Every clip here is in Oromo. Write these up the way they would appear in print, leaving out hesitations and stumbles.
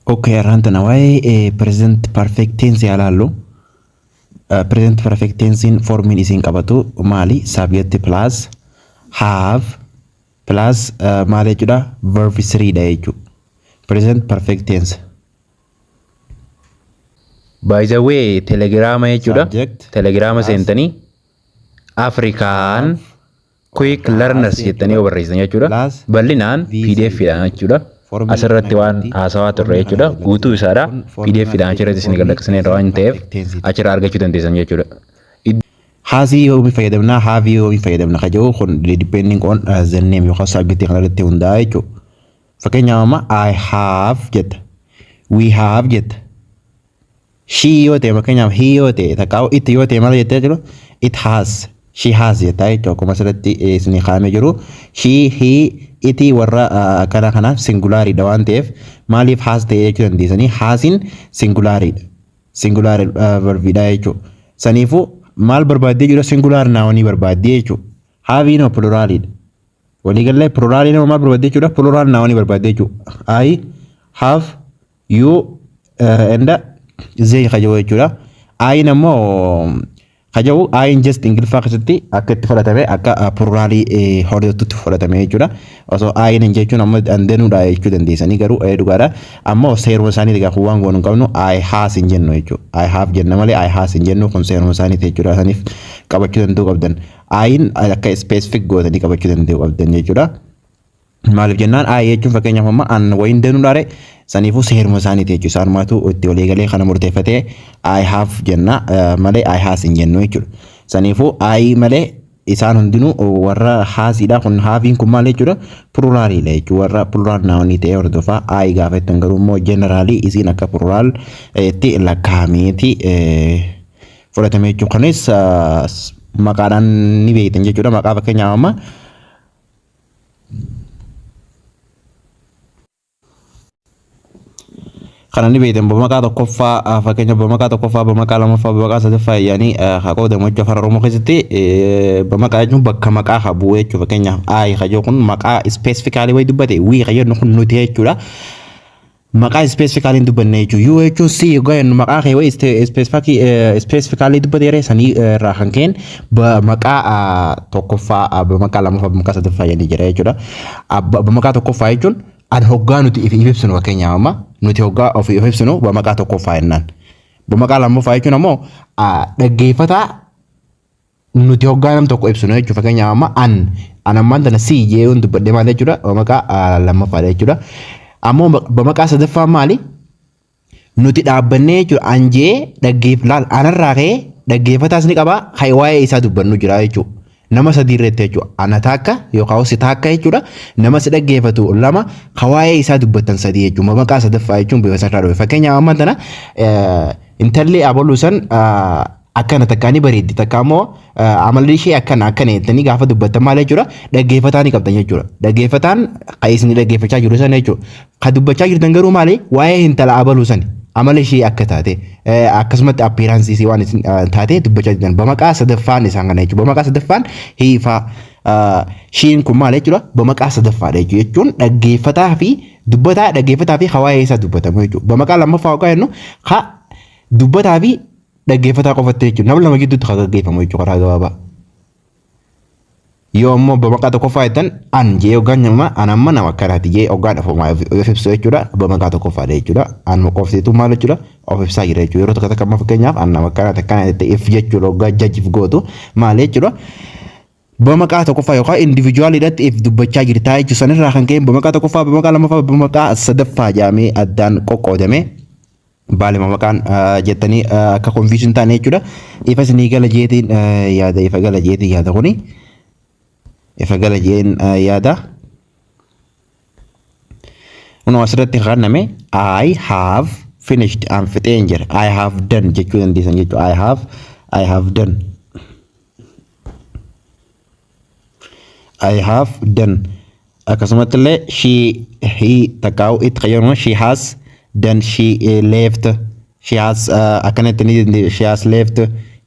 Okay, har'aan tana waa'ee present perfect tense haa laallu. Present perfect tense'n formiin isiin qabatu maali? Subject plus have plus maal jechuudha? Verb 3 dha jechuudha. Present perfect tense. By the way, telegiraama jechuudha. Subject Telegiraama plus seentanii Afrikaan have Quick or Learners has jettanii jechuudha. yoo barreessitan jechuudha. Plus Bal'inaan V3 PDF dhaan jechuudha. Formiin Asirratti kana waan irratti haasawaa turre formii kana jechuudha. irratti Guutuu isaadha. kun formii PDF maal dhaan achirratti jechuudha? isin Formii galaqqisneerra present waan ta'eef perfect tense. Achirraa argachuu dandeessan jechuudha. Hasii yoomii fayyadamna, haveii yoomii fayyadamna ka jedhu kun depending on the name yookaan subject kana irratti hundaa'a jechuudha. Fakkeenyaaf amma I have jetta. We have jetta. She yoo ta'e, fakkeenyaaf he yoo ta'e, takka it yoo ta'e maal jettee jiru? It has, she has jettaa jechuudha. Akkuma asirratti isinii kaa'amee jiru, she, he, it warra akkana kanaaf singulariidha waan ta'eef maaliif has ta'e jechuu dandeessanii. Hasiin singulariidha. Singular verbiidha jechuudha. Saniifuu maal barbaaddee jiru? Singular nounii barbaaddee jechuudha. Haveiin pluraliidha. Waliigallee pluralii nama maal barbaaddee jechuudha? Plural nounii barbaaddee jechuudha. I have, you and they ka jedhu jechuudha. I'n ammoo ka jedhu I'n just Ingiliffaa keessatti akka itti fudhatame akka pluralii hordoftutti fudhatame jechuudha. Osoo I'n jechuun ammoo andenuudha jechuu dandeessanii, garuu dhugaadha. Ammoo seeruma isaanii egaa kun waan goonu hin qabnu. I has hin jennu jechuudha. I have jenna malee I has hin jennu. Kun seeruma isaaniiti jechuudha. Saniif qabachuu danda'uu qabdan. I'n akka specific gootanii qabachuu danda'uu qabdan jechuudha. Maaliif jennaan, I jechuun fakkeenyaaf amma an wayin danuudhaare, saniifuu seeruma isaaniiti jechuudha. Isaanumaatu itti walii galee kana murteeffatee I have jenna malee I has hin jennu jechuudha. Saniifuu I malee isaan hundinuu warra hasiidha. Kun haveiin kun maal jechuudha? Pluraliidha jechuudha. Warra plural nounii ta'ee hordofaa. I gaafa jettan garuu immoo generalii isiin akka plural itti lakkaa'ameeti fudhatame jechuudha. Kunis maqaadhaan ni beektan jechuudha. Maqaa fakkeenyaaf amma kana ni beektan. Bamaqaa tokkoffaa, fakkeenya bamaqaa tokkoffaa, bamaqaa lammaffaa, bamaqaa sadaffaa yaanii haa qoodamu jechuudha. Afaan Oromoo keessatti bamaqaa jechuun bakka maqaa haa bu'u jechuudha. Fakkeenyaaf I ka jedhu kun maqaa specifically wayi dubbate, we ka jennu kun nuti jechuudha. Maqaa specifically hin dubbanne jechuudha. You jechuun si yoggaa jennu maqaa kee wayi specifically dubbate yeroo sanii irraa kan ka'een maqaa tokkoffaa, bamaqaa lammaffaa, bamaqaa sadaffaa jennee jira jechuudha. Bamaqaa tokkoffaa jechuun an hoggaa nuti if ibsinu, fakkeenyaaf amma nuti hoggaa of if ibsinu bamaqaa tokkoffaa jennaan. Bamaqaa lammaffaa jechuun ammoo dhaggeeffataa nuti hoggaa nam tokko ibsinu jechuudha. Fakkeenyaaf amma an ammaan tana si jee dubbadhee maal jechuudha? Bamaqaa lammaffaadha jechuudha. Ammoo bamaqaa sadaffaa maali? Nuti dhaabbannee jechuudha. An jee dhaggeef laal anarraa ka'ee dhaggeeffataas ni qabaa, kan waa'ee isaa dubbannu jira jechuudha. Nama sadii irratti jechuudha. Ana takka yookaan si takka jechuudha. Nama si dhaggeeffatu lama, kan waa'ee isaa dubbattan sadii jechuudha. Maqaa sadaffaa jechuun bifa isaarraa dhufe. Fakkeenyaaf amma tana intalli abaluu san akkana takkaa ni bareeddi, takka immoo amalli ishee akkana akkana jettanii gaafa dubbattan maal jechuudha? Dhaggeeffataa ni qabdan jechuudha. Dhaggeeffataan kan isin dhaggeeffachaa jiru sana jechuudha. Kan dubbachaa jirtan garuu maali? Waa'ee intala abaluu sani. Amala ishee akka taate, akkasumatti appearanceii ishee waan isin taate dubbachaa jirtan. Bamaqaa sadaffaan isaan kana jechuudha. Bamaqaa sadaffaan hiifaa shiin kun maal jechuudha? Bamaqaa sadaffaadha jechuudha. Jechuun dhaggeeffataa fi dubbataa, dhaggeeffataa fi waa'ee isaa dubbatamu jechuudha. Bamaqaa lammaffaa hoggaa jennu ha dubbataa fi dhaggeeffataa qofatti jechuudha. Nama lama gidduutti kan gaggeeffamu jechuudha karaa gabaabaa. Yoo ammoo bamaqaa tokkoffaa jettan, an jee hoggaan nama an amma nama akkanaati jee hoggaan ofumaa of ibsu jechuudha. Bamaqaa tokkoffaadha jechuudha. An qoftiitu maal jechuudha? Of ibsaa jira jechuudha. Yeroo tokko tokko amma fakkeenyaaf an nama akkanaati akkana jettee if jechuudha, hoggaa jajjif gootu maal jechuudha? Bamaqaa tokkoffaa yookaan individualiidhaatti if dubbachaa jirtaa jechuudha. Sanirraa kan ka'e bamaqaa tokkoffaa, bamaqaa lammaffaa, bamaqaa sadaffaa jedhamee addaan qoqqoodame. Baalima maqaan jettanii akka confusion taane jechuudha. Ifa isinii gala jeetiin yaada, ifa gala jeetiin yaada, kuni ifa gala jeen yaada. Kunoo asirratti kanname I have finished, an fixeen jira. I have done jechuu dandeessan jechuudha. I have done. I have done. Akkasumatti illee she, he takkaa'u it qayyadamu, she has done, she left, she has akkana jettanii, she has left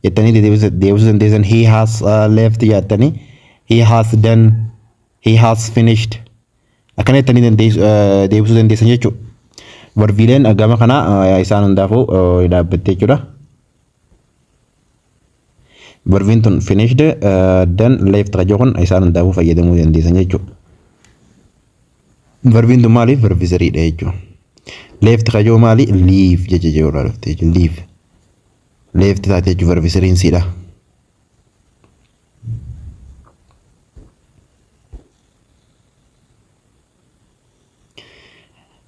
jettanii deebisuu dandeessan. He has left jettanii, he has done, he has finished akkana jettanii deebisuu dandeessan jechuudha. Verbiileen gama kana isaan hundaafuu dhaabbatte jechuudha. Verbiin tun finished, done, left ka jiru kun isaan hundaafuu fayyadamuu dandeessan jechuudha. Verbiin tun maali? Verb threedha jechuudha. Left ka jiru maali? Leave jecha jirurraa dhufte jechuudha. Leave. Left taate jechuudha verb threen siidha.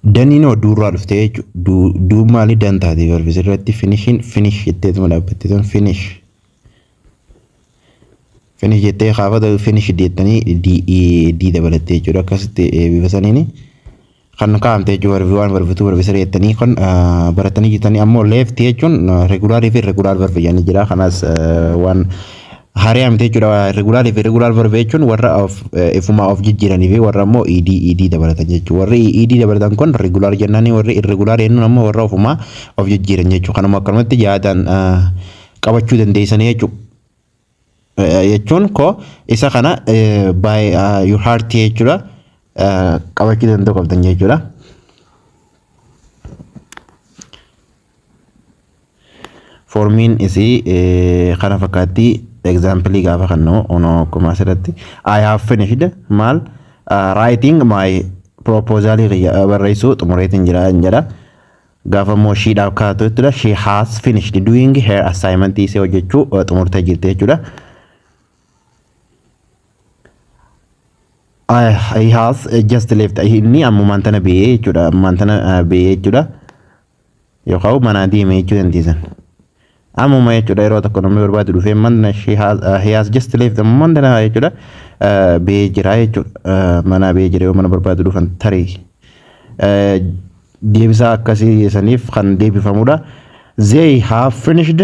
Doneiin hoo dourraa dhufte jechuudha. Do maali? Done taate verb threerratti. Finishiin finish jetteetuma dhaabbatte tun finish. Finish jettee kaafata finish jettanii d dabalattee jechuudha. Akkasitti bifa saniini kan kaa'amte jechuudha. Verb one, verb two, verb three jettanii kan baratanii jirtanii. Ammoo left jechuun regularii fi irregular verb jedhanii jira. Kanaas waan haaraa miti jechuudha. Regularii fi irregular verb jechuun warra of ifumaa of jijjiiranii fi warra ammoo ed dabalatan jechuudha. Warri ed dabalatan kun regular jennaanii, warri irregular jennuun ammoo warra ofumaa of jijjiiran jechuudha. Kanuma akkanumatti yaadaan qabachuu dandeessanii jechuudha. Jechuun koo isa kana by your heart jechuudha, qabachuu danda'u qabdan jechuudha. Formiin isii kana fakkaatti. Example gaafa kennu ono akkuma asirratti I have finished maal writing my proposal, barreessuu xumureetiin jira jedha. Gaafa immoo shedhaaf kaa'atu jechuudha. She has finished doing her assignment, isee hojjechuu xumurtee jirti jechuudha. He has just left, inni ammumaan tana ba'ee jechuudha. Ammumaan tana ba'ee jechuudha. Yookaan manaa deeme jechuu dandeessan. Ammuma jechuudha, yeroo tokko namni barbaadu dhufee mana she has he has just left, ammumaan tana jechuudha ba'ee jira jechuudha. Manaa ba'ee jira yoo mana barbaadu dhufan tarii. Deebisaa akkasii saniif kan deebifamudha. They have finished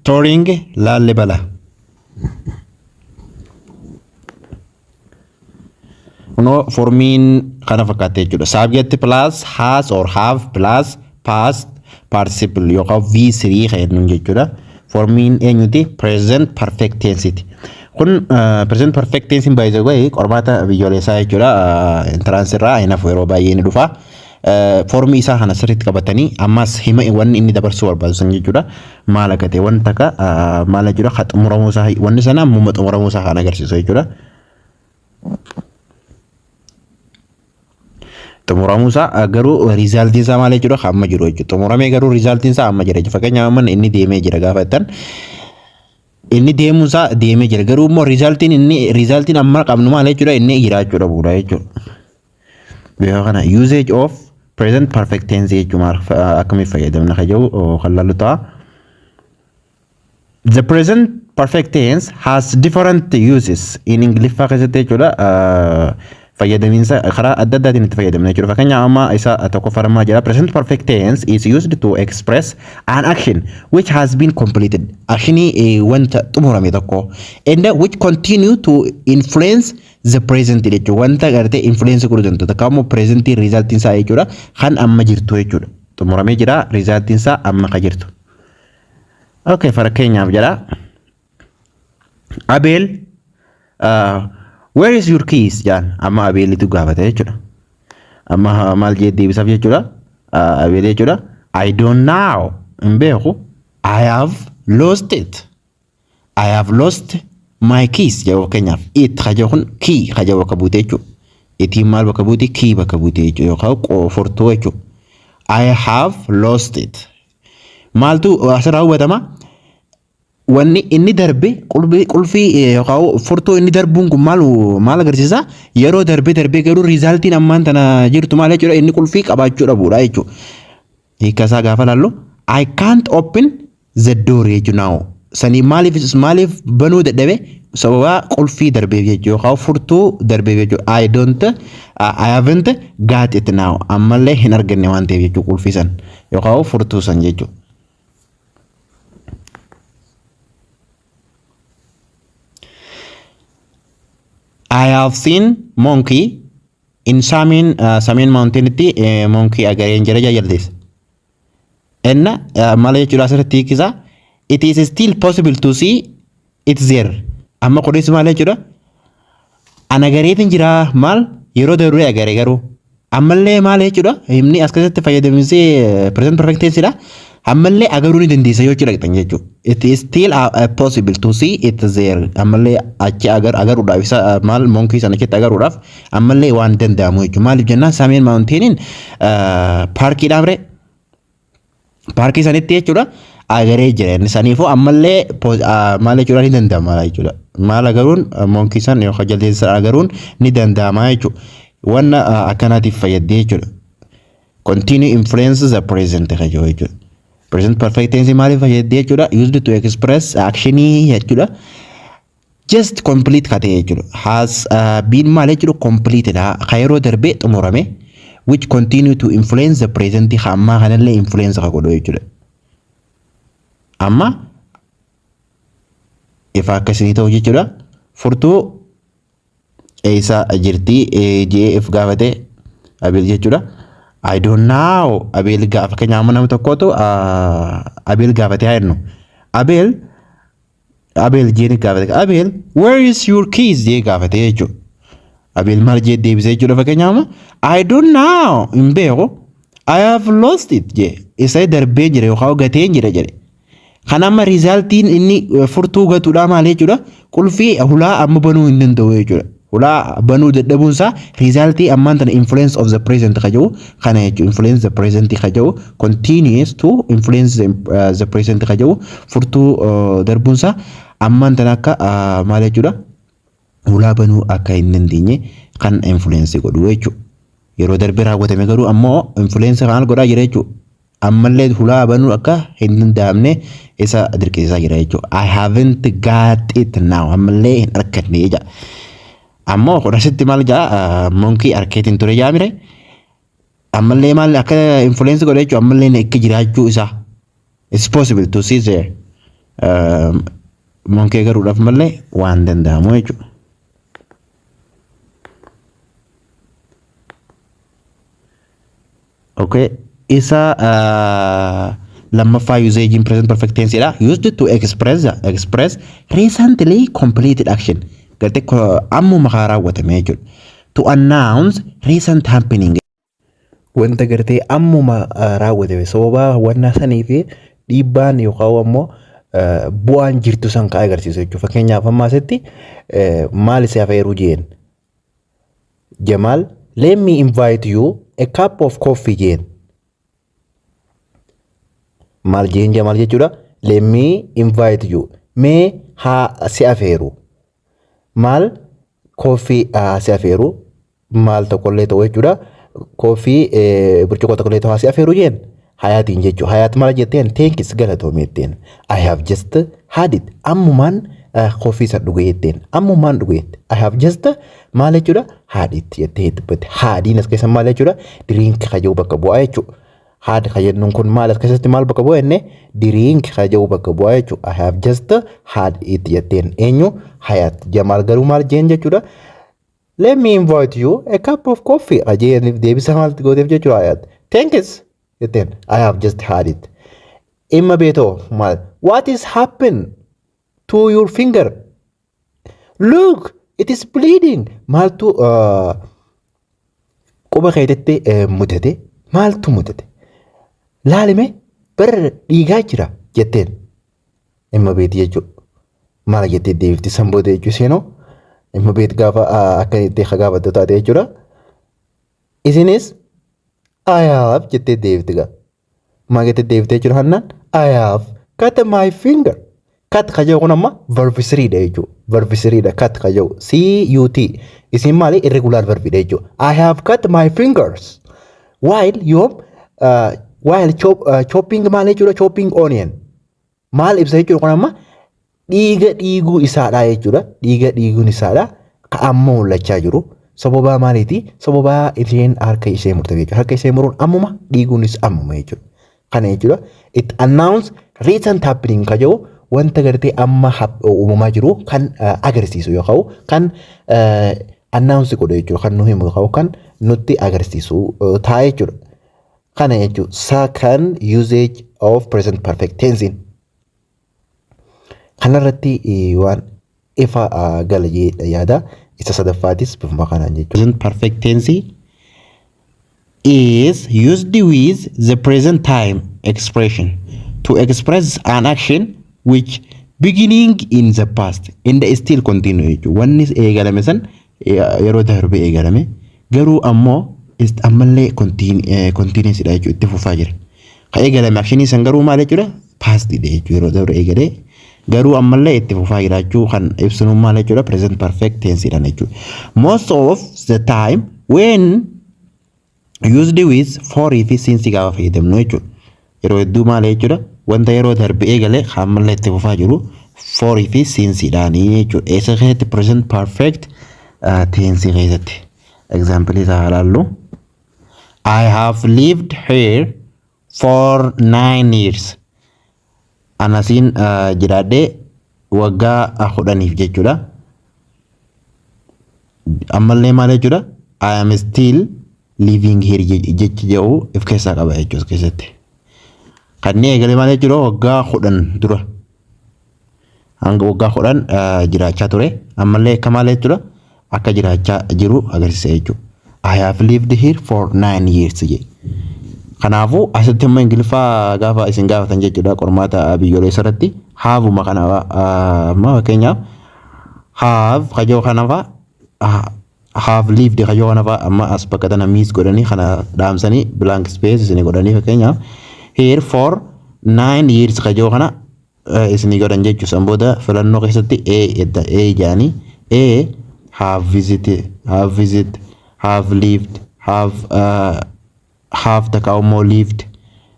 touring Laalibala. Kunoo formiin kana fakkaate jechuudha. Subject plus has or have plus past participle yookaan V3 kan jennuun jechuudha. Formiin eenyuti? Present perfect tense. Kun present perfect tense by the way qormaata biyyoolessaa jechuudha. Entrance irraa hin hafu, yeroo baay'ee ni dhufa. Formii isaa kana sirriitti qabatanii ammas hima wanni inni dabarsuu barbaadu san jechuudha. Maal akka ta'e wanta akka maal jechuudha, ka xumuramuu isaa, wanni sana ammuma xumuramuu isaa kan agarsiisu jechuudha. Xumuramuu isaa garuu resultiin isaa maal jechuudha, amma jiru jechuudha. Xumuramee garuu resultiin isaa amma jira jechuudha. Fakkeenyaaf amma inni deemee jira gaafa jettan, inni deemuu isaa deemee jira, garuu immoo resultiin inni resultiin amma qabnu maal jechuudha, inni jiraachuu dhabuudha jechuudha. Bifa kana usage of present perfect tense jechuun maal, akkamitti fayyadamna kan jedhu kan laallu ta'a. The present perfect tense has different uses in Ingiliffaa keessatti jechuudha. Fayyadamiinsa karaa adda addaatiin itti fayyadamna jechuudha. Fakkeenyaaf amma isa tokkoffaa jira. Present perfect tense is used to express an action which has been completed. Actionii wanta xumurame tokko and which continue to influence the present jechuudha. Wanta gartee influence godhuu danda'u takka immoo present resultiin isaa jechuudha kan amma jirtu jechuudha. Xumuramee jira, resultiin isaa amma ka jirtu. Okay, fakkeenyaaf jedha. Abeel, "Where is your keys?" jaan. Amma Abeelitu gaafate jechuudha. Amma maal jee deebisaaf jechuudha. Abeel jechuudha. "I don't know." Hin beeku. "I have lost it. I have lost my keys" jedhu fakkeenyaaf. It ka jedhu kun key ka jedhu bakka buute jechuudha. Itiin maal bakka buute? Key bakka buute jechuudha yookaan qofortuu jechuudha. I have lost it. Maaltu asirraa hubatama? Wanni inni darbe qulfii yookaan furtuu inni darbuun kun maal maal agarsiisa? Yeroo darbee darbee garuu resultiin ammaan tana jirtu maal jechuudha? Inni qulfii qabaachuu dhabuudha jechuudha. Hiika isaa gaafa laallu, I can't open the door jechuudha now. Sanii maaliif banuu dadhabe? Sababa qulfii darbeef jechuudha yookaan furtuu darbeef jechuudha. I haven't got it now. Ammallee hin arganne waan ta'eef jechuudha, qulfii san yookaan furtuu san jechuudha. I have seen monkey in Sameen Mountainitti monkey agareen jira jaldeessa. Enna maal jechuudha asirratti hiikisaa? It is still possible to see it there. Amma kunis maal jechuudha? An agareetiin jira maal yeroo darbee agare garuu Ammallee maal jechuudha? Himni as keessatti fayyadamsee present perfect tense dha. Ammallee agaruu ni dandeessa yoo jechuudha dhaqxan jechuudha. It is still possible to see it there. Ammallee achi agaruudhaaf isa maal monkey sana achitti agaruudhaaf ammallee waan danda'amu jechuudha. Maaliif jennaan Sameen Mountainiin paarkiidhaaf ree paarkii sanitti jechuudha agaree jira. Inni saniifuu ammallee maal jechuudha ni danda'ama jechuudha. Maal agaruun monkey san yookaan jaldeessa agaruun ni danda'ama jechuudha. Wanna akkanaatiif fayyaddi jechuudha. Continue influence the present kajoo jechuudha. Present perfect tense maaliif fayyaddi jechuudha? Used to express actionii jechuudha. Just complete ka ta'e jechuudha. Has been maal jechuudha completed ka yeroo darbee xumurame which continue to influence the present ka ammaa kanallee influence ka godhu jechuudha. Amma ifa akkasii ta'u jechuudha. Furtuu eessa jirti jee if gaafate Abeel jechuudha. I don't know Abeel gaafa fakkeenyaaf amma nama tokkotu Abeel gaafate haa jennu. Abeel Abeel jee gaafate. Abeel, where is your keys jee gaafate jechuudha. Abeel maal jee deebisee jechuudha fakkeenyaaf amma I don't know hin beeku, I have lost it jee, isa darbee jira yookaan gatee jira jedhe. Kan amma resultiin inni furtuu gatuudhaa maal jechuudha? Qulfii hulaa amma banuu hin danda'u jechuudha. Hulaa banuu dadhabuun isaa resultii ammaan tana influence of the present ka jedhu kana jechuudha. Influence the present ka jedhu, continues to influence the present ka jedhu, furtuu darbuun isaa ammaan tana akka maal jechuudha? Hulaa banuu akka hin dandeenye kan influence godhu jechuudha. Yeroo darbe raawwatame garuu ammoo influence maal godhaa jira jechuudha. Ammallee hulaa banuu akka hin danda'amne isa dirqisiisaa jira jechuudha. I haven't got it now. Ammallee hin arganne jedha. Ammoo kudhasitti maal jedha? Monkey arkeetiin ture jaamire. Ammallee maal akka influence godhe jechuudha. Ammallee akka jiraachuu isaa. It's possible to see there. Monkey garuudhaaf mallee waan danda'amu jechuudha. Okay. Isa lammaffaa usage in present perfect tense dha. Used to express recently completed action. Gartee ammuma kaa raawwatame jechuudha. To announce recent happening. Wanta gartee ammuma raawwatame sababa wanna sanii fi dhiibbaan yookaan ammoo bu'aan jirtu san kan agarsiisu jechuudha. Fakkeenyaaf amma asitti maal si afeeruu jeen. Jamaal, "Let me invite you a cup of coffee" jeen. Maal jeen Jamaal jechuudha? Let me invite you. Mee haa si afeeru. Maal coffee haa si afeeru. Maal tokkollee ta'u jechuudha. Coffee burcuqqoo tokkollee ta'u haa si afeeru jeen. Hayaatiin jechuudha. Hayaat maal jetteen? "Thanks, galatoomii" jetteen. "I have just had it." Ammumaan coffee isa dhuge jetteen. Ammumaan dhuge jette. I have just maal jechuudha? Had it jettee dubbatte. Hadiin as keessa maal jechuudha? Drink ka jedhu bakka bu'aa jechuudha. Had ka jennuun kun maal as keessatti maal bakka bu'a jenne? Drink ka jedhu bakka bu'aa jechuudha. I have just had it jetteen eenyu? Hayaat. Jamaal garuu maal jeen jechuudha? "Let me invite you a cup of coffee." Ajeeniif deebisa maal gooteef jechuudha Hayaat? "Thanks" jetteen. I have just had it. Imma beetoo maal? "What is happen to your finger? Look, it is bleeding." Maaltu quba keetitti mudate? Maaltu mudate? Laalime bar dhiigaa jira jetteen. Imma beeti jechuudha. Maal jettee deebifti san booda jechuu seenoo? Imma beet gaafa akka itti gaafattu taate jechuudha. Isinis "I have" jettee deebifti gaa. Maal jettee deebifte jechuudha hannaan? "I have cut my finger." Cut ka jedhu kun amma verb threedha jechuudha. Verb threedha cut ka jedhu. C U T. Isin maali? Irregular verbidha jechuudha. I have cut my fingers. While yoom while chopping maal jechuudha? Chopping onion. Maal ibsa jechuudha kun amma? Dhiiga dhiiguu isaadha jechuudha. Dhiiga dhiiguun isaadha. Ka amma mul'achaa jiru. Sababaa maaliiti? Sababaa isheen harka ishee murte jechuudha. Harka ishee muruun ammuma, dhiiguunis ammuma jechuudha. Kana jechuudha. It announce recent happening ka jedhu wanta gartee amma uumamaa jiru kan agarsiisu yookaan kan announce godhu jechuudha. Kan nu himu yookaan kan nutti agarsiisu ta'a jechuudha. Kana jechuudha. Second usage of present perfect tense. Kanarratti waan ifa gala jedhee yaada. Isa sadaffaatis bifuma kanaan jechuudha. Present perfect tense Is used with the present time expression to express an action which beginning in the past and still continue jechuudha. Wanni eegalame san yeroo darbe eegalame, garuu ammoo ammallee continuous dha jechuudha, itti fufaa jira. Ka eegalame actionii san garuu maal jechuudha? Past dha jechuudha. Yeroo darbe eegalee garuu ammallee itti fufaa jiraachuu kan ibsinu maal jechuudha? Present perfect tense dha jechuudha. Most of the time when used with for fi since gaafa fayyadamnu jechuudha. Yeroo hedduu maal jechuudha? Wanta yeroo darbe eegale ammallee itti fufaa jiru for fi since dhaanii jechuudha. Eessa keessatti? Present perfect tense keessatti. Example isaa ilaallu. I have lived here for 9 years. Anasiin jiraadhee waggaa 10f jechuudha. Ammallee maal jechuudha? I am still living here jechi jedhu of keessaa qaba jechuudha keessatti. Kanneen eegale maal jechuudha? Waggaa 10 dura. Hanga waggaa 10 jiraachaa ture. Ammallee akka maal jechuudha? Akka jiraachaa jiru agarsiisa jechuudha. I have lived here for 9 years jedhe. Kanaafuu asitti immoo Ingiliffaa gaafa isin gaafatan jechuudha, qormaata biyyoolessa irratti haveuma kana amma fakkeenyaaf have kajoo kana fa'a, have lived kajoo kana fa'a, amma as bakka tana miss godhanii kana dhaamsanii blank space isin godhanii, fakkeenyaaf here for 9 years kajoo kana isinii godhan jechuudha. San booda filannoo keessatti A edda A jedhanii A have visited, have visit, have lived, have takka immoo lived,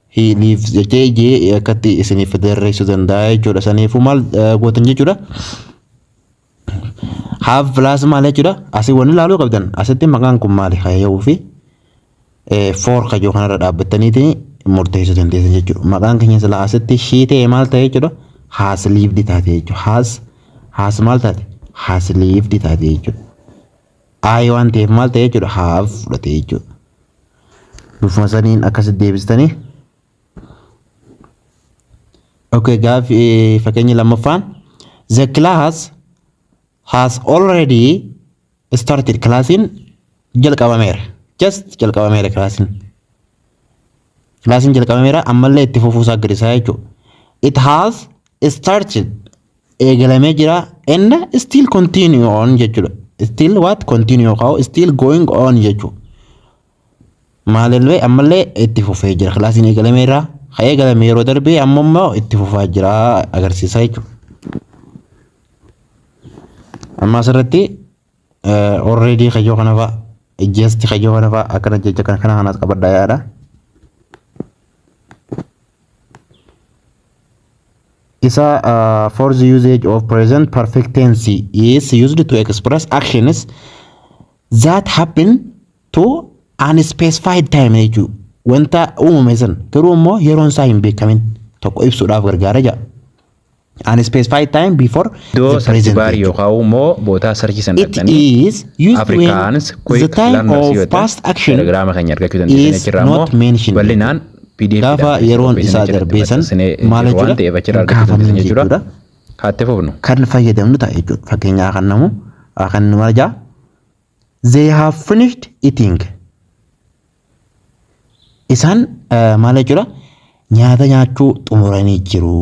he lives jechee jee akkatti isiniif barreessuu danda'a jechuudha. Saniifuu maal gootan jechuudha? Have plus maal jechuudha? Asii wanni ilaaluu qabdan asitti maqaan kun maali hayyuu fi for kajoo kanarra dhaabbattaniiti murteessuu dandeessan jechuudha. Maqaan keenya silaa asitti she ta'e maal ta'e jechuudha? Has lived taate jechuudha. Has maal taate? Has lived taate jechuudha. I waan ta'eef maal ta'e jechuudha? Have fudhate jechuudha. Bifuma saniin akkasitti deebistanii. Okay, gaaffii fakkeenyi lammaffaan. The class has already started. Classiin jalqabameera. Just jalqabameera classiin. Classiin jalqabameera, ammallee itti fufuusaa agarsiisaa jechuudha. It has started, eegalamee jira, and still continue on jechuudha. Still what? Continue kaa'u, still going on jechuudha. Maalillee ammallee itti fufee jira. Classiin eegalameera. Ka eegalame yeroo darbee, amma immoo itti fufaa jira agarsiisa jechuudha. Amma asirratti already kayyoo kana fa'a, just kayyoo kana fa'a, akkana jecha kana kana kanas qabadhaa yaada. Isa for the usage of present perfect tense is used to express actions that happen to unspecified time jechuudha. Wanta uumame san garuu immoo yeroon isaa hin beekamin tokko ibsuudhaaf gargaara jedha. Unspecified time before Iddoo the search present bar jechuudha. Yookaan immoo bootaa search san It dhaqxanii is used when Afrikaans the quick time learners of yoo ta'e past action telegiraama keenya argachuu dandeessan. is Achirraa immoo not mentioned. bal'inaan PDF Gaafa yeroon isaa darbee san maal waan jechuudha? ta'eef achirraa argachuu Gaafamin dandeessan jechuudha. jechuudha. Kaattee fufnu. Kan fayyadamnu ta'a jechuudha. Fakkeenyaaf kan namu kan nu maal jaa? They have finished eating. Isaan maal jechuudha? Nyaata nyaachuu xumuranii jiru.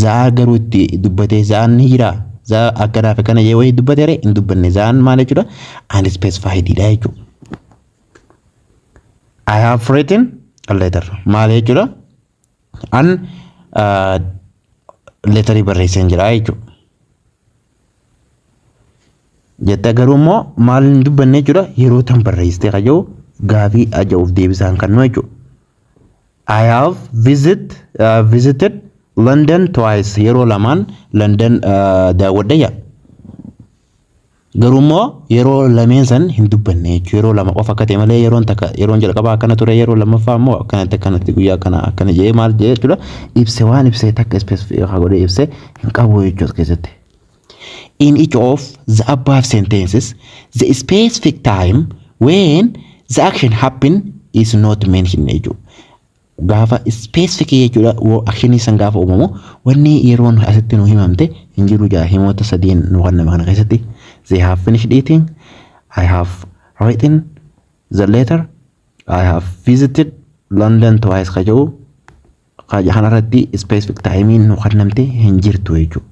Za'aa garuu itti dubbatee za'aan ni jiraa? Za'aa akkanaa fi akkana jee wayii dubbatee ree? Hin dubbanne. Za'aan maal jechuudha? Unspecified dha jechuudha. I have written a letter. Maal jechuudha? An letterii barreesseen jira jechuudha. Jettee garuu immoo maal hin dubbanne jechuudha? Yeroo tan barreessitee kaja'u gaafii aja'uuf deebisaan kan nu jechuudha. I have visited London twice. Yeroo lamaan London daawwadhe jedha. Garuu immoo yeroo lameen san hin dubbanne jechuudha. Yeroo lama qofa akka ta'e malee, yeroon takka yeroon jalqabaa akkana ture, yeroo lammaffaa immoo akkanatti akkanatti guyyaa akkana akkana jedhee maal jedhee jechuudha. Ibse waan ibsee takka specific godhee ibse hin qabu jechuudha keessatti. In each of the above sentences, the specific time when the action happened is not mentioned jechuudha. Gaafa specific jechuudha, actionii san gaafa uumamu wanni yeroon asitti nu himamte hin jiru jaa himoota sadiin nu kenname kana keessatti. They have finished eating, I have written The letter. I have visited London twice ka jedhu kanarratti specific time nu kennamte hin jirtu jechuudha.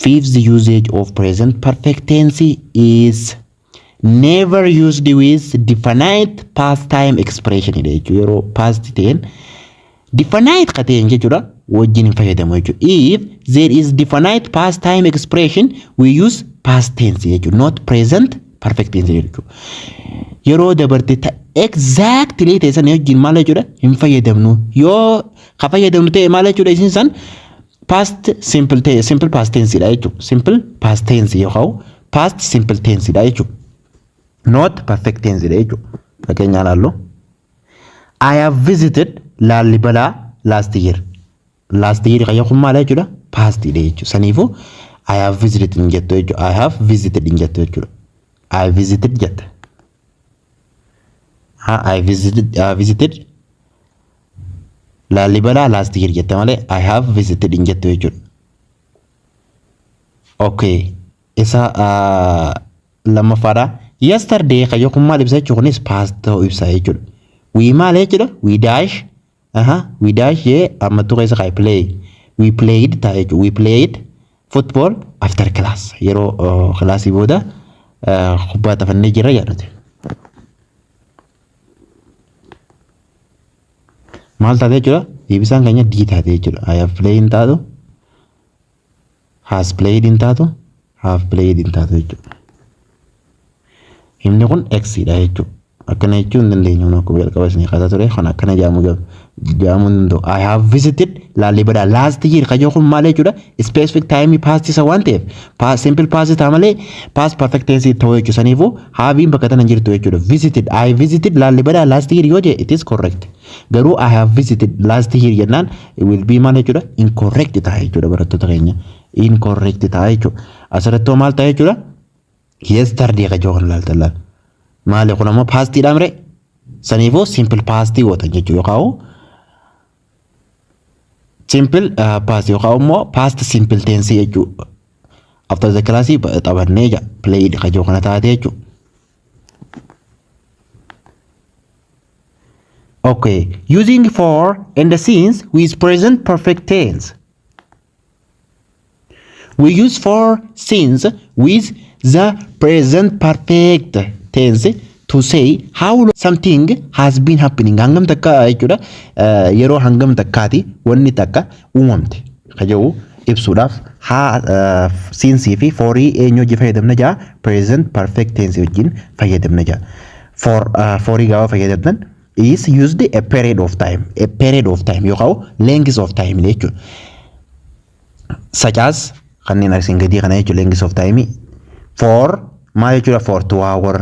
Fifth usage of present perfect tense is never used with definite past time expression dha jechuudha. Yeroo past ta'een definite ka ta'een jechuudha wajjin hin fayyadamu jechuudha. If there is definite past time expression, we use past tense jechuudha, not present perfect tense jechuudha. Yeroo dabarte ta exactly ta'e sana wajjin maal jechuudha hin fayyadamnu. Yoo ka fayyadamnu ta'e maal jechuudha, isin san past simple ta'e, simple past tense dha jechuudha. Simple past tense yookaan past simple tense dha jechuudha. Not perfect tense dha jechuudha. Fakkeenyaa ilaallu. I have visited Laallibelaa last year. Last year kan kun maal jechuudha? Past dha jechuudha. Saniifuu I have visited hin jettu jechuudha. I have visited hin jettu jechuudha. I visited jetta. I visited Laallibelaa last year jetta malee I have visited hin jettu jechuudha. Okay. Isa lammaffaadha. Yesterday kan kun maal ibsa jechuudha? Kunis past ta'uu ibsa jechuudha. We maal jechuudha? We dash, aha, we dash jee ammattuu keessa kaa'e play. We played ta'a jechuudha. We played football after class. Yeroo kilaasii booda kubbaa taphannee jirra jedhate. Maal taate jechuudha? Deebisaan keenya D taate jechuudha. I have played hin taatu. Has played hin taatu. Have played hin taatu jechuudha. Himni kun X dha jechuudha. Akkana jechuu hin dandeenyu, akkuma jalqaba isinii kaasaa ture kan akkana jedhamuu hin danda'u. I have visited Laallibelaa last year kan kun maal jechuudha? Specific time past isa waan ta'eef simple past ta'a malee past perfect tense ta'uu jechuudha. Saniifuu haveiin bakka tana jirtu jechuudha. Visited, I visited Laallibelaa last year yoo jedhe, it is correct. Garuu I have visited last year jennaan, it will be maal jechuudha? Incorrect ta'a jechuudha, barattoota keenya. Incorrect ta'a jechuudha. Asirratti hoo maal ta'a jechuudha? Yesterday kan jiru kan ilaaltan laal. Maali kun ammoo pastiidha mire? Saniifuu simple pastii gootan jechuudha, yookaan simple past yookaan immoo past simple tense jechuudha. After the class taphannee jira, played kan jiru kana taate jechuudha. Okay, using for and since with present perfect tense. We use for, since with the present perfect tense to say how long something has been happening. Hangam takka jechuudha, yeroo hangam takkaati wanni takka uumamte ka jedhu ibsuudhaaf haa sinceii fi forii eenyu hojii fayyadamna jaa? Present perfect tense wajjin fayyadamna jaa. For forii gaafa fayyadamtan is used a period of time, a period of time yookaan length of time jechuudha. Such as kanneen asiin gadii kana jechuudha. Length of time for maal jechuudha? For 2 hour,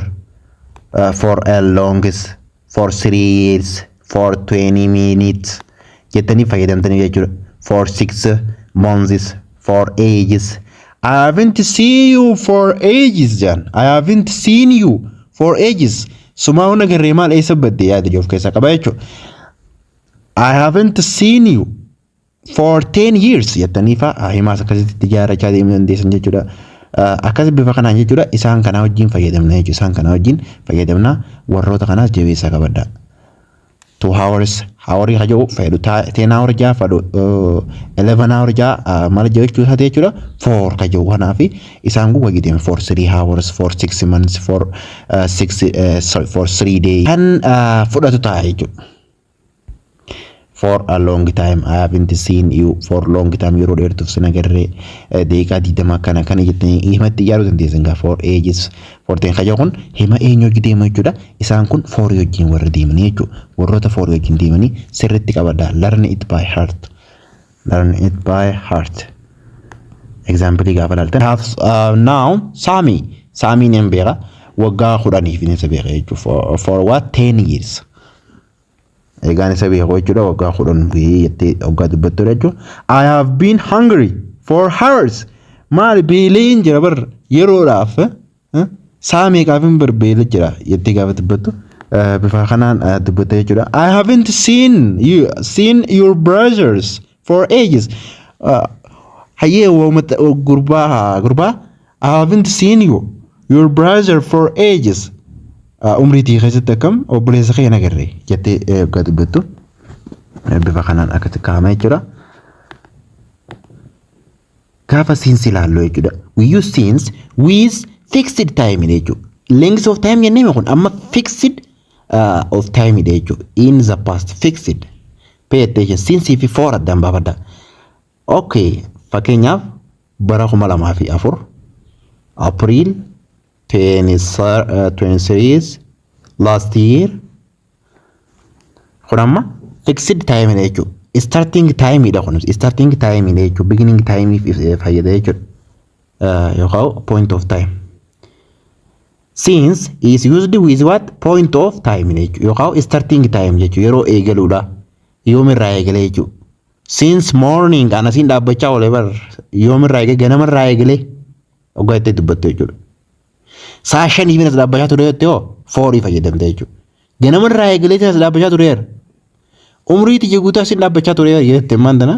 for a longest, for 3 years, for 20 minutes jettanii fayyadamtanii jechuudha. For 6 months, for ages. I haven't seen you for ages jaan. I haven't seen you for ages. Sumaa hunda garree maal eessa badde yaada of keessaa qaba jechuudha. I haven't seen you for 10 years jettanii fa'a himaas akkasitti ijaarrachaa deemuu dandeessan jechuudha. Akkas bifa kanaan jechuudha, isaan kanaa wajjin fayyadamna jechuudha. Isaan kanaa wajjin fayyadamna, warroota kanaas jabeessaa qabadha. 2 hours hourii ka jedhu fayyadu, 10 hour jaa fadhu, 11 hour jaa maal jechuu isaati jechuudha. For ka jedhu kanaa fi isaan kun wajji deema, for 3 hours, for 6 months, for six, sorry, for 3 days kan fudhatu ta'a jechuudha. For a long time, I haven't seen you for long time, yeroo dheertuuf sin agarree, daqiiqaa 20 akkana kana jettanii himatti ijaaruu dandeessan gaa. For ages, for 10 ka jedhu kun hima eenyu hojii deema jechuudha? Isaan kun for wajjin warra deemanii jechuudha. Warroota for wajjin deemanii sirriitti qabadha. Learn it by heart, learn it by heart. Example gaafa ilaaltan, have now Saami, Saamiin hin beeka, waggaa 10f isa beeka jechuudha. For what? 10 years. Egaan isa beeku jechuudha, waggaa 10 gahee jettee waggaa dubbattudha jechuudha. I have been hungry for hours. Maali beeleen jira bar yeroodhaaf saa meeqaaf hin bar beela jira jettee gaafa dubbattu bifa kanaan dubbatta jechuudha. I haven't seen your brothers for ages. Hayyee, gurbaa gurbaa, I haven't seen you your brother for ages. Umriitii keessatti akkam obboleessa kee hin agarre jettee waggaa dubbattu bifa kanaan akkatti kaa'ama jechuudha. Gaafa since ilaallu jechuudha. We use since with fixed time jechuudha. Length of time jennee kun amma fixed of time jechuudha. In the past fixed. Pay attention, since fi for addaan baafadha. Okay, fakkeenyaaf bara 2004 April 23 last year, kun amma fixed time dha jechuudha. Starting time dha kun, starting time dha jechuudha. Beginning time fayyada jechuudha. Yookaan point of time. Since is used with what? Point of time jechuudha. Yookaan starting time jechuudha. Yeroo eegaluudha. Yoomirraa eegalee jechuudha. Since morning anasiin dhaabbachaa oolee bar, yoomirraa eegalee, ganamarraa eegalee hoggaa itti dubbattu jechuudha. Sa'a 5f as dhaabbachaa ture jettee hoo forii fayyadamte jechuudha. Ganamarraa eegalee as dhaabbachaa tureera. Umrii tiyya guutuu asin dhaabbachaa tureera jette maal tana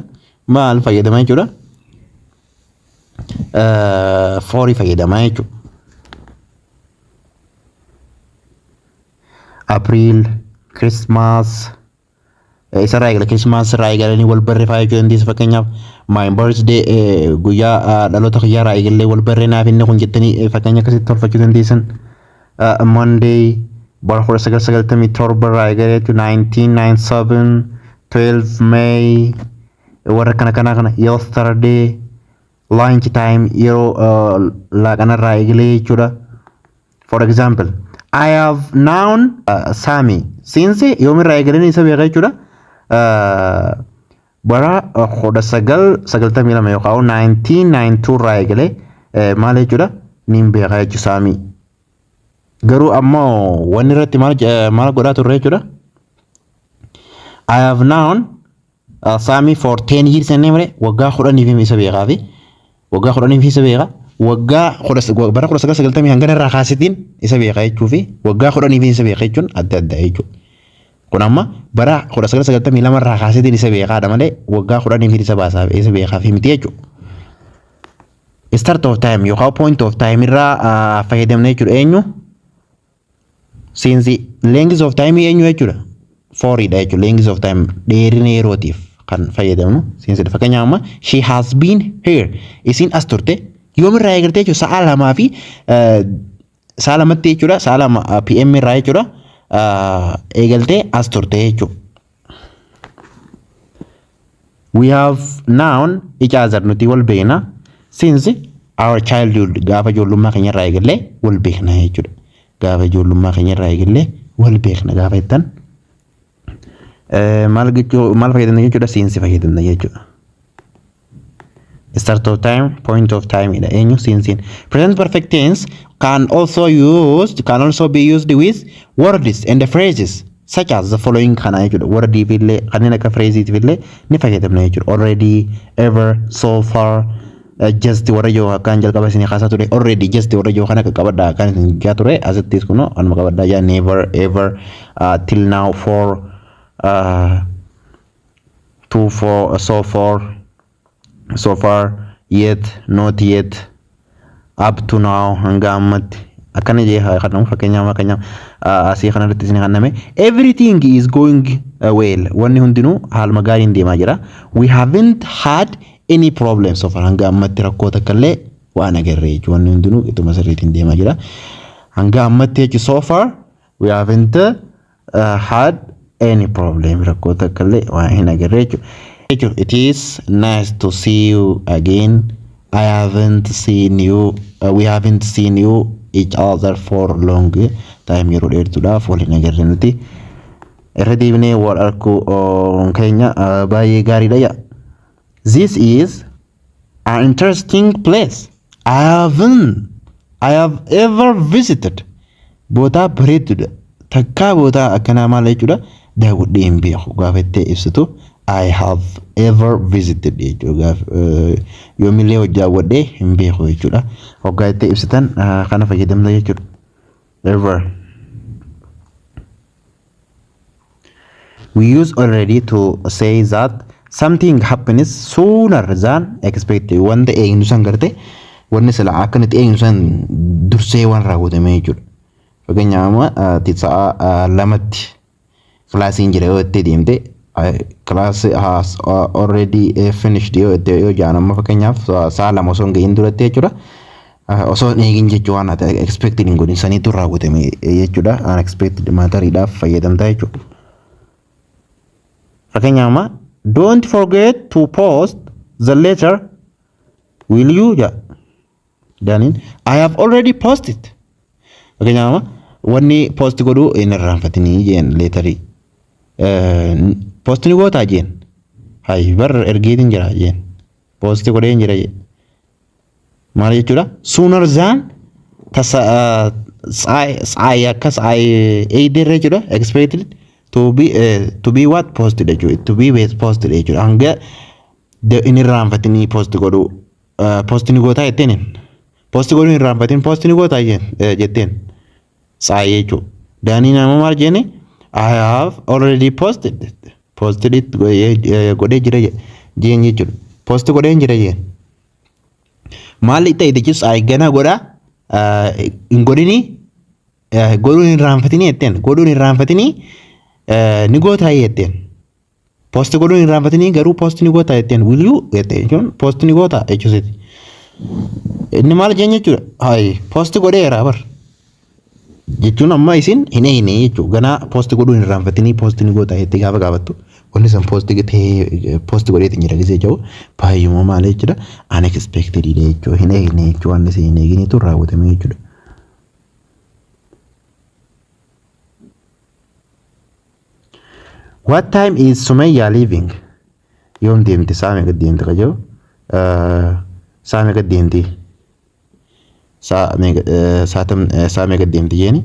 maal fayyadamaa jechuudha? Forii fayyadamaa jechuudha. April, Christmas, isarraa eegala, Christmas irraa eegalanii wal barree fa'aa jechuu dandeessa. Fakkeenyaaf my birthday, guyyaa dhaloota kiyyaarraa eegallee wal barree naaf inni kun jettanii fakkeenya akkasitti tolfachuu dandeessan. Monday bara 1997 irraa eegalee jechuun 1997, 12 May, warra kana kana kana, yesterday lunch time, yeroo laaqanarraa eegalee jechuudha. For example, I have known Sami since, yoomirraa eegaleen isa beeka jechuudha. Bara 1992 yookaan 1992 irraa eegalee maal jechuudha, niin beeka jechuudha Saamii. Garuu ammoo wanni irratti maal maal godhaa turre jechuudha. I have known Sami for 10 years jennee malee waggaa 10f isa beekaa fi waggaa 10f isa beeka, waggaa bara 1990 hangana irraa kaasitiin isa beeka jechuu fi waggaa 10f isa beeka jechuun adda adda jechuudha. Kun amma bara 1992 irraa kaasitiin isa beekaadha malee waggaa 10f isa baasaa isa beekaa fi miti jechuudha. Start of time yookaan point of time irraa fayyadamne jechuudha eenyu? Since. Length of time eenyu jechuudha? Foriidha jechuudha. Length of time, dheerina yerootiif kan fayyadamnu since. Fakkeenyaaf amma she has been here, isiin as turte, yoomirraa eegalte jechuudha? Sa'a lamaa fi sa'a lamatti jechuudha. Sa'a 2 PM irraa jechuudha eegaltee as turte jechuudha. We have known each other, nuti wal beekna, since our childhood, gaafa ijoollummaa keenya irraa eegallee wal beekna jechuudha. Gaafa ijoollummaa keenya irraa eegallee wal beekna gaafa jettan maal jechuu, maal fayyadamna jechuudha? Since fayyadamna jechuudha. Start of time, point of time dha eenyu? Since. Present perfect tense can also be used with words and phrases such as the following kana jechuudha. Wordii fi illee kanneen akka phraseetiif illee ni fayyadamna jechuudha. Already, ever, so far, just warra jiru akkaan jalqaba isinii kaasaa ture. Already, just warra jiru kana qaqqabadhaa akkaan isin jaa ture. Asittis kunoo anuma qabadhaa jaa. Never, ever, till now, for, to, for, so far, so far, yet, not yet, up to now, hanga ammatti akkana jee haa kanamu. Fakkeenyaaf asii kanarratti isin kanname, everything is going well, wanni hundinuu haaluma gaariin deemaa jira. We haven't had any problem so far, hanga ammatti rakkoo takka illee waan agarre jechuudha. Wanni hundinuu ituma sirriitiin deemaa jira hanga ammatti jechuudha. So far we haven't had any problem, rakkoo takka illee waan hin agarre jechuudha. It is nice to see you again. I haven't seen you we haven't seen you each other for long time, yeroo dheertuudhaaf wal hin agarre nuti. Irra deebinee wal arguu keenya baay'ee gaariidha yaa. This is an interesting place. I haven't I have ever visited. Bootaa bareedduudha. Takkaa bootaa akkanaa maal jechuudha? Daawwadhee hin beeku gaafa itti ibsitu I have ever visited jechuudha. Gaafa yoomillee daawwadhee hin beeku jechuudha. Hoggaa itti ibsitan kana fayyadamta jechuudha. Ever. We use already to say that something happens sooner than expected. Wanta eegnu san garte, wanni sila akka nuti eegnu san dursee waan raawwatame jechuudha. Fakkeenyaaf amma sa'a 2tti kilaasiin jira yoo jettee deemte, class has already finished yoo jettee yoo jaan, amma fakkeenyaaf sa'a 2 osoo hin gahin duratti jechuudha. Osoo hin eegin jechuu, waan ati expected hin godhin saniitu raawwatame jechuudha. Unexpected matteriidhaaf fayyadamtaa jechuudha. Fakkeenyaaf amma "Don't forget to post the letter, will you?" jedha. Daaniin "I have already posted." Fakkeenyaaf amma wanni post godhuu hin irraanfatinii jeen letterii. Post ni gootaa jeen. Hayi, bar ergeetiin jira jeen. Post godheen jira jeen. Maal jechuudha? Sooner than tasa tsaayii akka tsaayii eeydeerra jechuudha. Expected to be what posted jechuudha. To be posted jechuudha. Hanga hin irraanfatinii post godhuu. Post ni gootaa jetteen. Post godhuu hin irraanfatin, post ni gootaa jetteen. Tsaayii jechuudha. Daanii nama maal jeeni? "I have already posted." Posted it godhee jira jeen jechuudha. Post godhee jira jeen. Maal ta'e jechuun tsaayii ganaa godhaa hin godhinii, godhuun hin irraanfatinii jetteen, godhuun hin irraanfatinii ni gootaa jetteen. Post godhuun hin irraanfatinii, garuu post ni gootaa jetteen, will you jette jechuun post ni gootaa jechuusiiti. Inni maal jeen jechuudha? Hayi, post godheera bar. Jechuun amma isin hin eegne jechuudha. Ganaa post godhuun hin irraanfatinii post ni gootaa jettee gaafa gaafattu, wanni san post ta'ee post godheetiin jira gisee jiru baay'uma maal jechuudha? Unexpected jechuudha. Hin eegne jechuudha. Waan isin hin eeginitu raawwatame jechuudha. What time is Sumayya leaving? Yoom deemte, sa'a meeqa deemte ka jiru? Sa'a meeqa deemti? Sa'a meeqa deemti jeeni?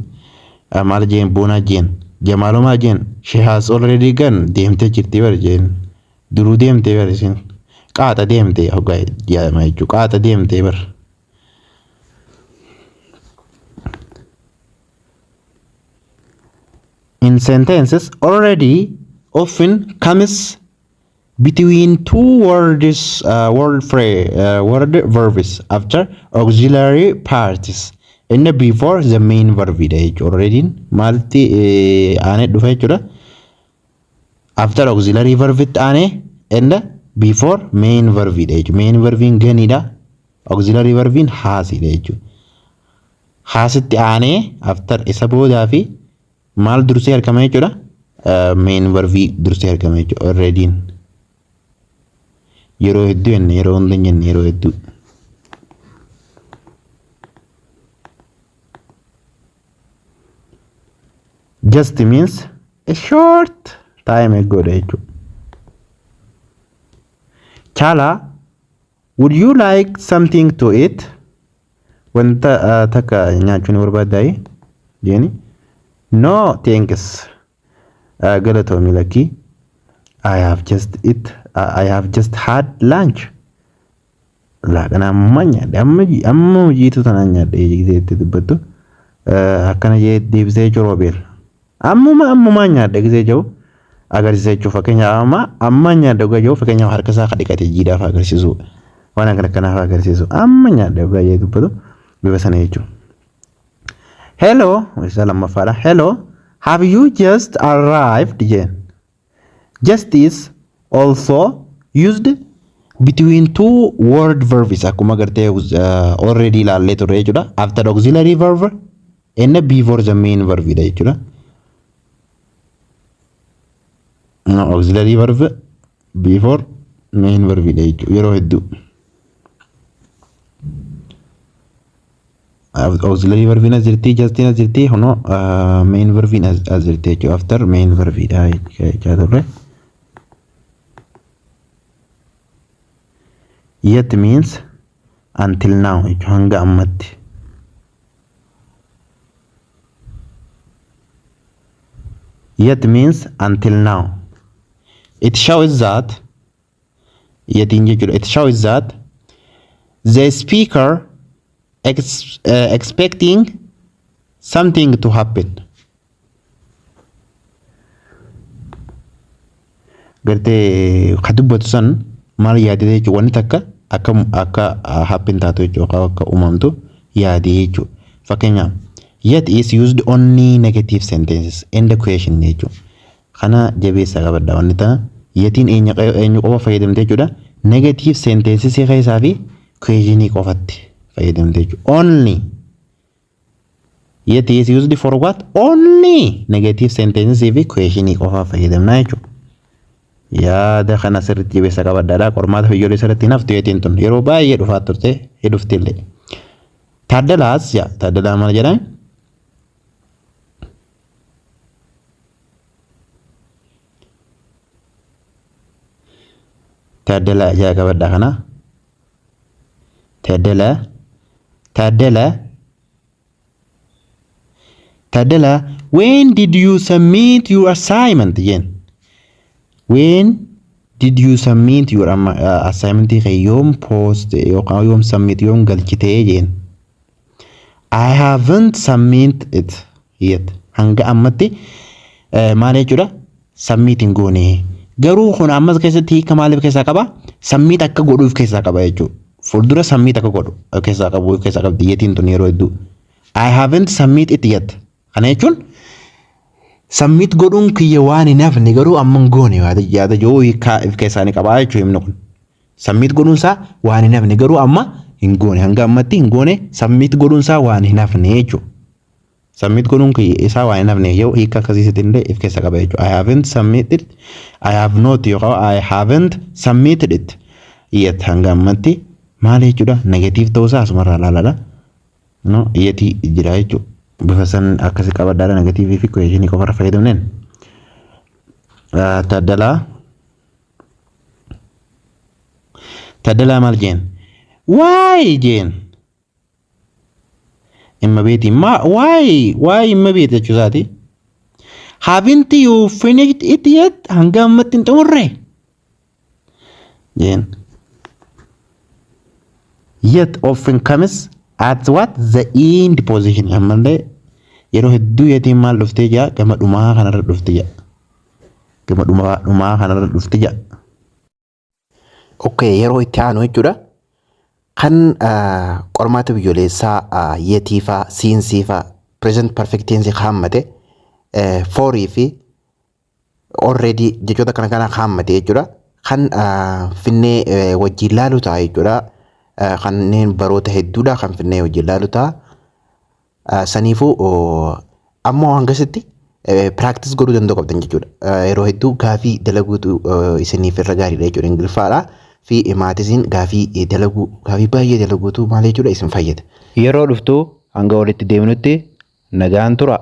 Maal jeen Boonaa jeen? Jamaaloo maal jeen? "She has already gone", deemtee jirti bar jeen. Duruu deemtee bar isin. Qaata deemtee hoggaa jedhama jechuudha. Qaata deemtee bar. In sentences, already often comes between two words, word phrase, word verbs after auxiliary parts and before the main verb dha jechuudha. Already maaltti aanee dhufa jechuudha? After auxiliary verb itti aanee and before main verb dha jechuudha. Main verbiin goneiidha. Auxiliary verbiin hasidha jechuudha. Hasitti aanee, after isa boodaa fi maal dursee argama jechuudha? Main verbii dursee argama jechuudha. Alreadyin. Yeroo hedduu jenne, yeroo hunda hin jenne, yeroo hedduu. Just means a short time ago dha jechuudha. Chala, would you like something to eat? Wanta takka nyaachuu ni barbaaddaa jeeni? "No, thanks." Galatoomi, lakkii. I have just eat. I have just had lunch. Laaqana amma nyaadhe, amma amma hojiitu tanaan nyaadhe gisee itti dubbattu akkana jee deebisee jechuudha Roobeel. Ammuma ammumaa nyaadhe gisee jiru agarsiisa jechuudha. Fakkeenyaaf amma amma nyaadhe dhugaa jiru, fakkeenyaaf harka isaa dhiqate jiidhaaf agarsiisu, waan akkana kanaaf agarsiisu, amma nyaadhe dhugaa jee dubbatu bifa sana jechuudha. Hello, isa lammaffaadha. Hello, have you just arrived jeen. Just is also used between two word verbs akkuma gartee already ilaallee turre jechuudha. After auxiliary verb and before the main verb dha jechuudha. No, auxiliary verb before main verb dha jechuudha yeroo hedduu. Auxiliary verbiin as jirti, justiin as jirti, kunoo main verbiin as jirti jechuudha. After main verb dha jechaa turre. Yet means until now jechuudha, hanga ammatti. Yet means until now. It shows that, yetiin jechuudha. It shows that the speaker expecting something to happen. Gartee ka dubbatu san maal yaadee jechuudha? Wanni takka akka happen taatu jechuudha, akka uumamtu yaadee jechuudha. Fakkeenyaaf, Yet is used only negative sentences and question jechuudha. Kana jabeessaa qabadha wanni tana. Yetiin eenyu qofa fayyadamte jechuudha? Negative sentences keessaa fi questionii qofatti fayyadamte jechuudha. Only. Yet is used for what? Only negative sentences fi questionii qofa fayyadamna jechuudha. Yaada kana sirriitti jabeessa qabadhaadha. Qormaata biyyoolessa irratti hin haftu yetiin tun. Yeroo baay'ee dhufaa turte, dhufti illee. Taaddalaas yaa Taaddalaa maal jedhame? Taaddalaa ijaa qabadhaa kana. Taaddalaa, Taaddalaa, Taaddalaa, "When did you submit your assignment?" jeen. "When did you submit your assignment?" Kee yoom post yookaan yoom submit, yoom galchitee jeen. "I haven't submit it yet." Hanga ammatti maal jechuudha? Submit hin goone. Garuu kun ammas keessatti hiika maaliif keessaa qaba? Submit akka godhuuf keessaa qaba jechuudha. Fuuldura submit akka godhu keessaa qabu, keessaa qabdi yetiin tun yeroo hedduu. "I haven't submit it yet." Kana jechuun submit godhuun kiyya waan hin hafne, garuu amma hin goone yaada jiru hiikaa if keessaa ni qaba jechuudha himni kun. Submit godhuun isaa waan hin hafne, garuu amma hin goone, hanga ammatti hin goone, submit godhuun isaa waan hin hafne jechuudha. Submit godhuun kiyya isaa waan hin hafne yoo hiika akkasiitti illee if keessa qaba jechuudha. I haven't submitted, I have not yookaan I haven't submitted it yet, hanga ammatti maal jechuudha? Negative ta'uusaa asumarraa ilaaladha. No, yetii jira jechuudha. Bifa san akkasi qabadhaadha, negative fi questionii qofarra fayyadamneen. Taaddalaa, Taaddalaa maal jeen? "Why?" jeen. Imma beeti ma why imma beeti jechuu isaati. "Haven't you finished it yet?" Hanga ammatti hin xumurre jeen. Yet often comes at what? The end position. Ammallee yeroo hedduu yetiin maal dhuftee jira? Gama dhumaa kanarra dhufte jira. Gama dhumaa kanarra dhufte jira. Okay, yeroo itti aanu jechuudha. Kan qormaata biyyoolessaa yetiifaa, sincefaa, present perfect tense haammate, forii fi already jechoota kana kana haammate jechuudha. Kan finnee wajjin laalu ta'a jechuudha. Kanneen baroota hedduudha kan finnee wajjin laalu ta'a. Saniifuu ammoo hangasitti practice godhuu danda'u qabdan jechuudha. Yeroo hedduu gaafii dalaguutu isiniif irra gaariidha jechuudha. Ingiliffaadhaa fi mathsiin gaafii dalaguu, gaafii baay'ee dalaguutu maal jechuudha, isin fayyada. Yeroo dhuftu hanga walitti deemnutti nagaan tura.